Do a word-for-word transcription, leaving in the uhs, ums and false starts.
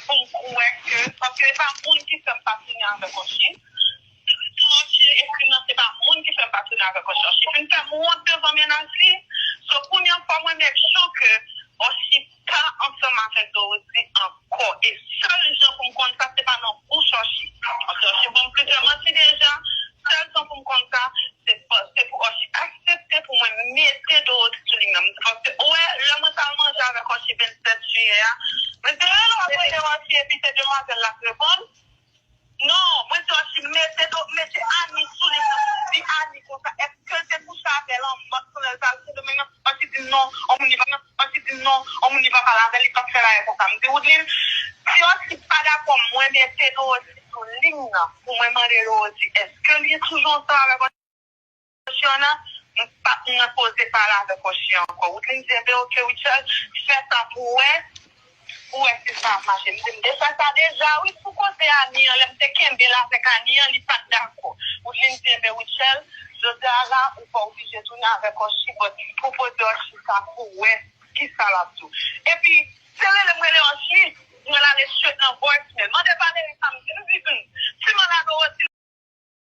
pou m kwè ke, paske e pa moun ki fè m pa tounen avèk Ochi. Ochi ekri nan, se pa moun ki fè m pa tounen avèk Ochi. Ochi fin fè m wont devan mennaj li. So, kounye a, fò mwen make sure ke Ochi pa ansanm avèk Dorothy ankò. E sèl jan pou m konn sa, se pa nan bouch Ochi. Paske Ochi ban m plizyè manti deja. Sèl jan pou m konn sa, se pa, se pou Ochi aksepte pou mwen mete Dorothy sou liy nan. Paske, ou wè, lè mwen t al manje avèk Ochi vennsèt jiyè a, mwen te rele w ap rele Ochi epi se demwazèl la k reponn. Non, mwen di Ochi mete do, mete Ani sou liy nan, di Ani konsa, èske l te kouche avè l an mòd pandan l t al Sendomeng nan? Ochi di non, on moun li pa, Ochi di non, on moun li pa pale avè l, li p ap fè bagay konsa. M di Woodline, si Ochi pa dakò mwen mete Dorothy sou liy nan, pou mwen mande Dorothy, èske li toujou ansanm avèk Ochiana? M p ap nan koze pale avèk Ochi ankò. Woodline di, enben, oke, Rutshelle, fè sa pou wè, pou wè si sa ap mache. M di, m te fè sa deja, wi, pou koze Ani an, lè m te kenbe l avèk Ani an, li pa t dakò. Woodline di, enben, Rutshelle, jodi a la, ou pa oblije tounen avèk Ochi, but pwopoze Ochi sa pou wè kisa l ap di w. Epi, se rele m rele Ochi, mwen l ale straight nan voicemail. Mande Valery sa m di, m di, hmm, ti malad Dorothy